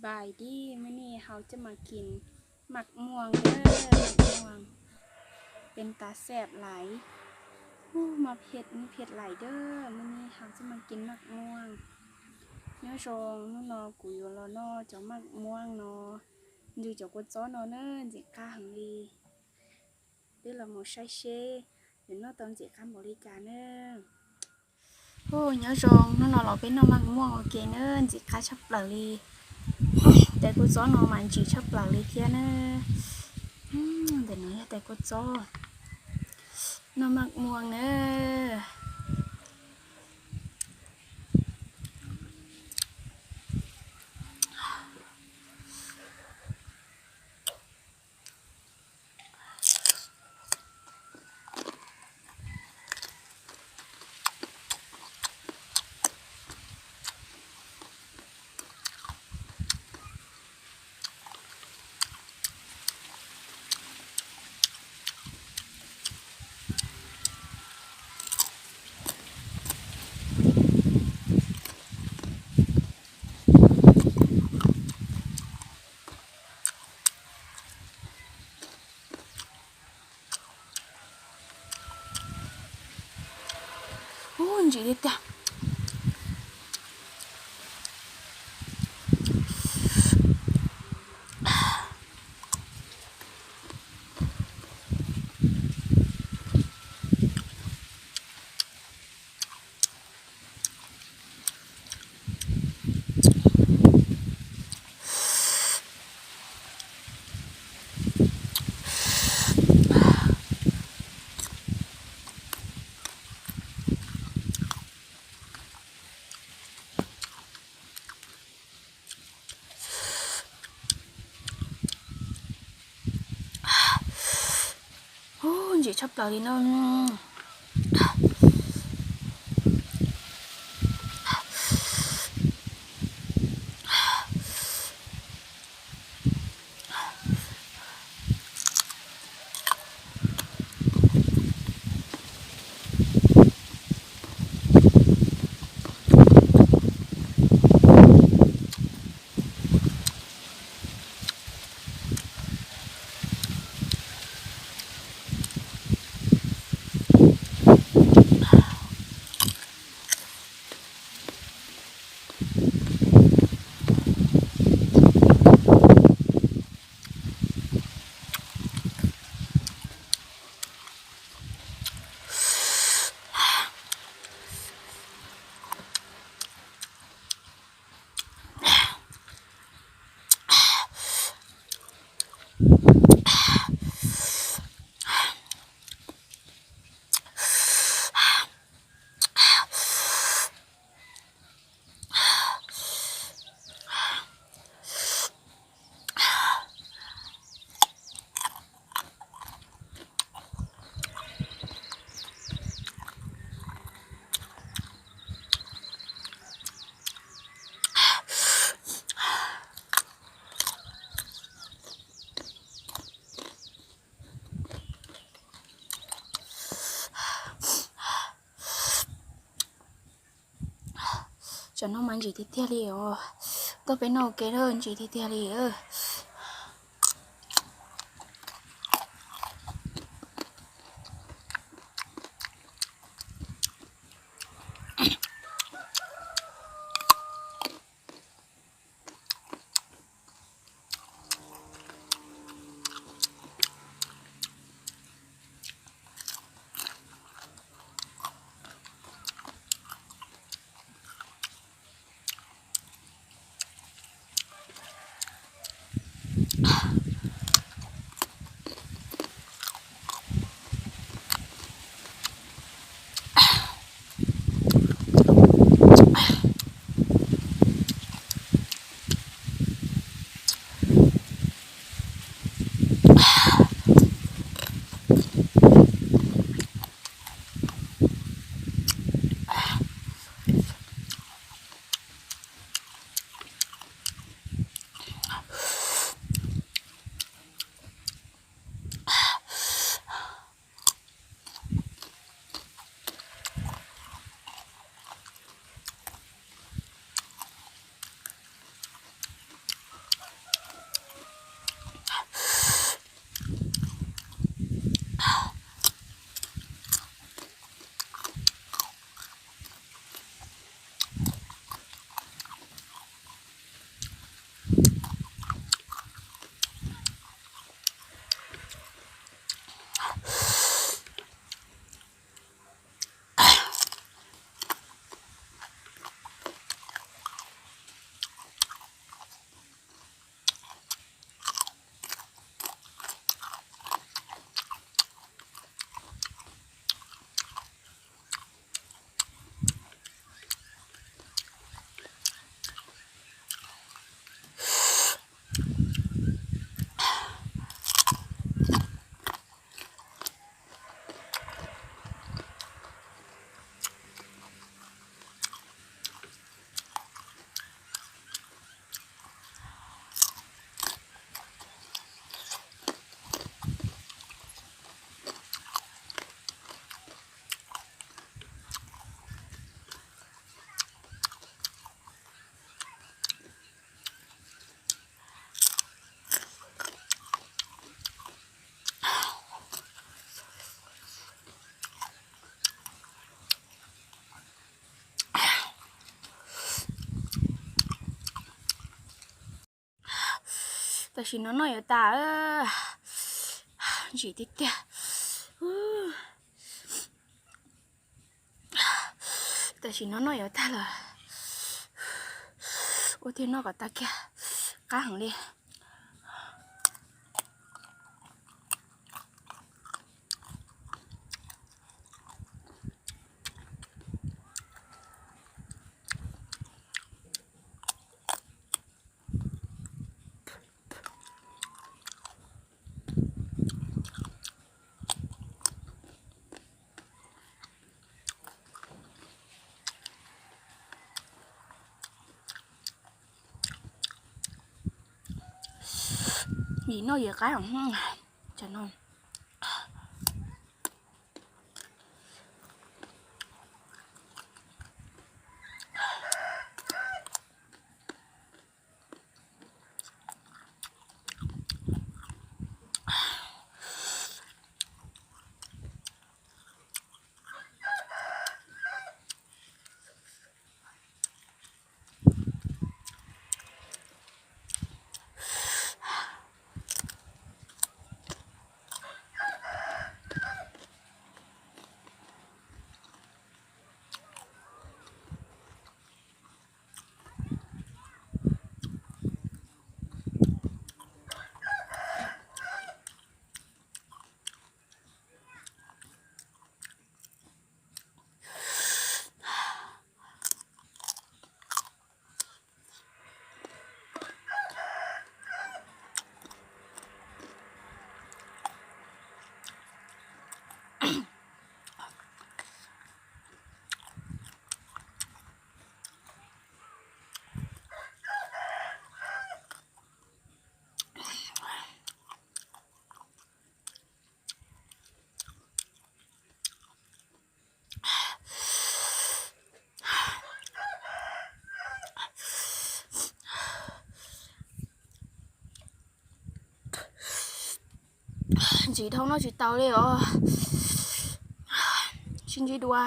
Bài đi, mus ni hau coj mas kis maj muaj, maj muaj, peb tas xeb lais, maj phiaj, maj phiaj lais dab, mus ni hau coj mas kis maj muaj. Nyob zoo, hnub no kuv yuav los noj cov maj muaj no, ntsws cov kua txob no na, ntxim qab heev li. Twb los mus saib seb yuav noj tau ntxim qab npaum li cas na. Nyob zoo, hnub no los peb noj maj muaj ua ke na, ntxim qab tshaj plaws li. Tais kua txob no mas ntsim tshaj plaws li thiab na. Ntawm no yog tais kua txob, noj maj muaj na. Ub, ntsim tiag tiag. Ub, ntsim tshaj plaws li no. Tsam no mas ntsim tiag tiag li os. Tuaj peb noj ua ke na, ntsim tiag tiag li. Tam sim no noj yuav tas, ntsim tiag tiag. Tam sim no noj yuav tag lawm, ua tiag noj kom tas kiag, qab heev li. Nim noj yam qab no. Ntsim dhau noj tsis tau li os. Sib ntsib dua.